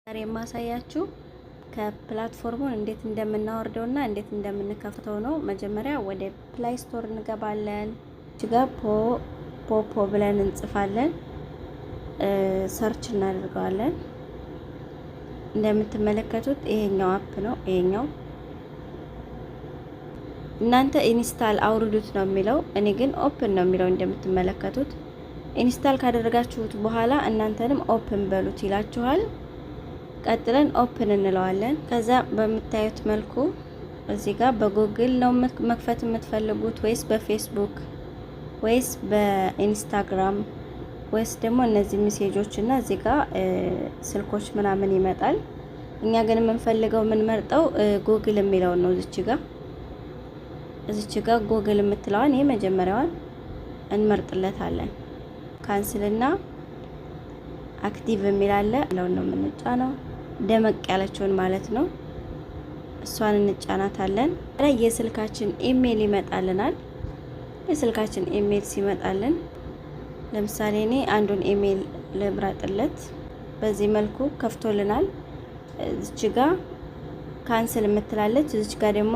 ዛሬ የማሳያችሁ ከ platform ኡን እንዴት እንደምናወርደው እና እንዴት እንደምንከፍተው ነው። መጀመሪያ ወደ Play Store እንገባለን። እዚህ ጋር ፖፖ ብለን እንጽፋለን፣ search እናደርገዋለን። እንደምትመለከቱት ይሄኛው app ነው። ይሄኛው እናንተ install አውርዱት ነው የሚለው፣ እኔ ግን open ነው የሚለው። እንደምትመለከቱት install ካደረጋችሁት በኋላ እናንተንም open በሉት ይላችኋል። ቀጥለን open እንለዋለን። ከዛ በምታዩት መልኩ እዚህ ጋር በጉግል ነው መክፈት የምትፈልጉት ወይስ በፌስቡክ ወይስ በኢንስታግራም ወይስ ደግሞ እነዚህ ሜሴጆች እና እዚህ ጋር ስልኮች ምናምን ይመጣል። እኛ ግን የምንፈልገው የምንመርጠው ጉግል የሚለውን ነው። እዚች ጋር ጉግል የምትለዋን ይሄ መጀመሪያዋን እንመርጥለታለን። Cancel ና active የሚል አለ ለውን ነው የምንጫነው። ደመቅ ያለችውን ማለት ነው። እሷን እንጫናታለን። ላይ የስልካችን ኢሜይል ይመጣልናል። የስልካችን ኢሜይል ሲመጣልን ለምሳሌ እኔ አንዱን ኢሜይል ልምረጥለት። በዚህ መልኩ ከፍቶልናል። እዚች ጋ cancel የምትላለች፣ እዚች ጋ ደግሞ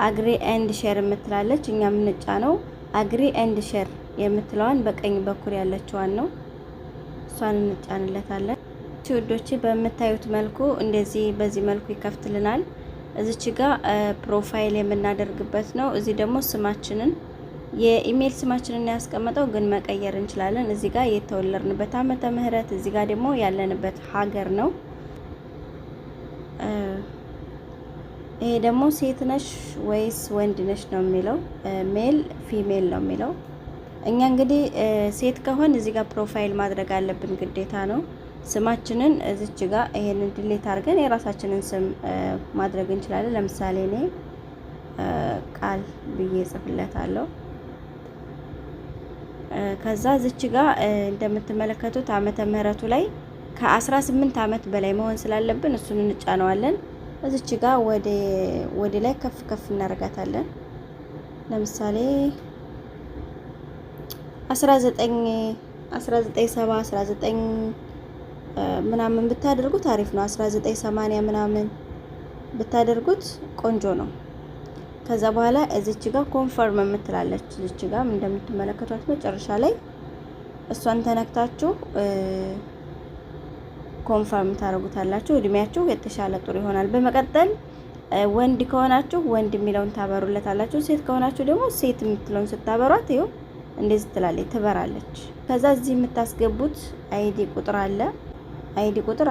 agree and share የምትላለች። እኛ የምንጫነው agree and share የምትለዋን በቀኝ በኩል ያለችዋን ነው። እሷን እንጫንለታለን። ውዶች፣ በምታዩት መልኩ እንደዚህ በዚህ መልኩ ይከፍትልናል። እዚች ጋ profile የምናደርግበት ነው። እዚህ ደግሞ ስማችንን፣ የኢሜይል ስማችንን ያስቀመጠው ግን መቀየር እንችላለን። እዚህ ጋር የተወለድንበት ዓመተ ምህረት፣ እዚህ ጋር ደግሞ ያለንበት ሀገር ነው። ይሄ ደግሞ ሴት ነሽ ወይስ ወንድ ነሽ ነው የሚለው፣ male female ነው የሚለው። እኛ እንግዲህ ሴት ከሆን እዚህ ጋር profile ማድረግ አለብን፣ ግዴታ ነው። ስማችንን እዚች ጋር ይሄንን delete አድርገን የራሳችንን ስም ማድረግ እንችላለን። ለምሳሌ እኔ ቃል ብዬ ጽፍለታለሁ። ከዛ እዚች ጋር እንደምትመለከቱት ዓመተ ምህረቱ ላይ ከ18 ዓመት በላይ መሆን ስላለብን እሱን እንጫነዋለን። እዚች ጋር ወደ ላይ ከፍ ከፍ እናደርጋታለን። ለምሳሌ 19 1970 19 ምናምን ብታደርጉት አሪፍ ነው። 1980 ምናምን ብታደርጉት ቆንጆ ነው። ከዛ በኋላ እዚች ጋር confirm የምትላለች፣ እዚች ጋር እንደምትመለከቷት መጨረሻ ላይ እሷን ተነክታችሁ confirm ታደርጉታላችሁ። እድሜያችሁ የተሻለ ጥሩ ይሆናል። በመቀጠል ወንድ ከሆናችሁ ወንድ የሚለውን ታበሩለታላችሁ። ሴት ከሆናችሁ ደግሞ ሴት የምትለውን ስታበሯት ይኸው እንደዚህ ትላለች፣ ትበራለች። ከዛ እዚህ የምታስገቡት ID ቁጥር አለ። ID ቁጥር